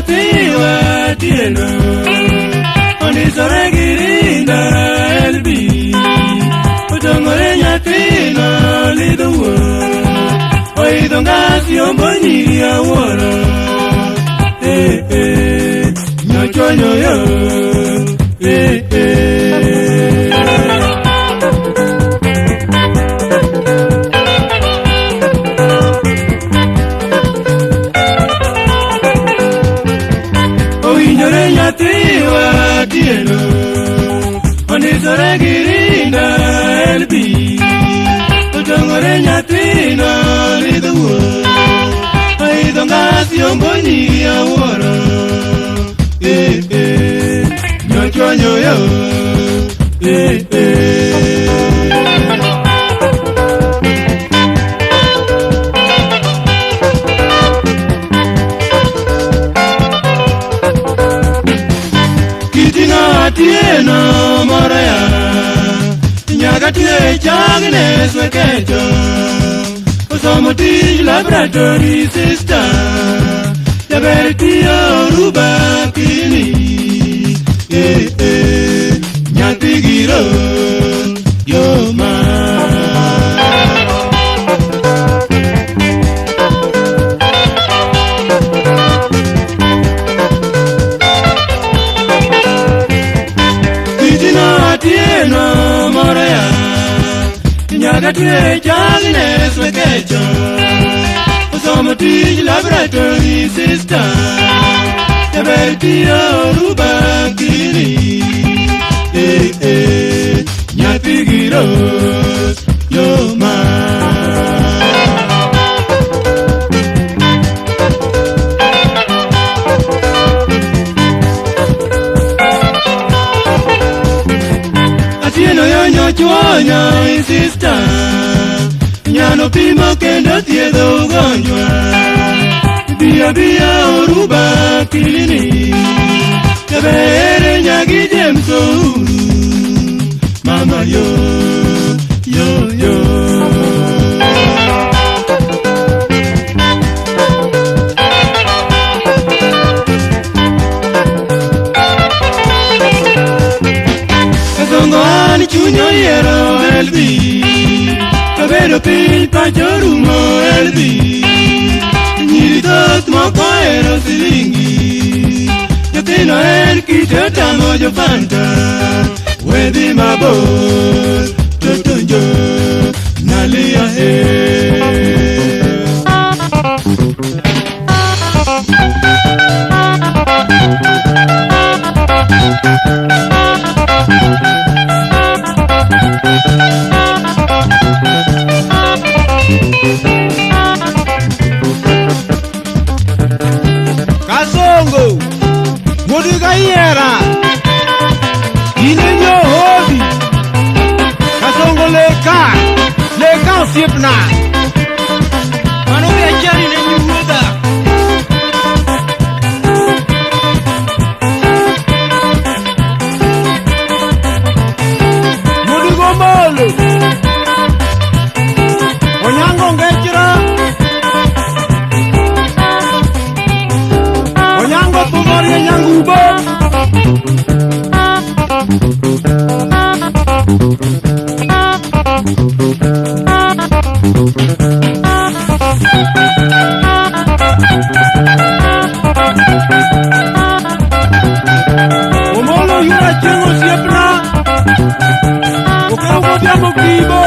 nyathiwa Atieno ondisore gi rinda LB otong'ore nyathino lidho wuon oidho ngas yombo nyiri awuoro eh eh nyochonyo yo eh eh. Owinjore nyathiwa Atieno ondisore gi rinda LB otong'ore nyathino lidho wuon oidho ngas yombo nyiri awuoro eh eh nyochonyo yo eh eh. Kiting'o Atieno moro ya nyaka twe Agnes Wekecho osomo tij laboratory sister jaber tiyo Ruba kini eh eh nyathi giro yoma. Kiting'o Atieno moro ya nyaka twe Agnes Wekecho osomo tij laboratory sister jaber tiyo Ruba kini eh eh nyathi giro yoma. Atieno yo nyochwonya sister nyano pimo kendo thiedho ugonjwa biya biya Oruba clinic jabere nyagi James Ouru mama yo yo yo. Kasongo an chuny oyiero LB kabedo piny pacho rumo LB nyiri thoth moko ohero silingi nyathino en kite otamo jofanta wedhi mabor totonjo nalia he. Kasongo, wuod Kayiera, in e nyohodi. Kasongo leka, leka osiepna. Mano be achani ne nyi wuodha. Wuod Gombolo, Onyango Ngechra, Onyango Thumorie Nyangubo. Omolo yura chieng' osiepna. Okew godhiambo kibo.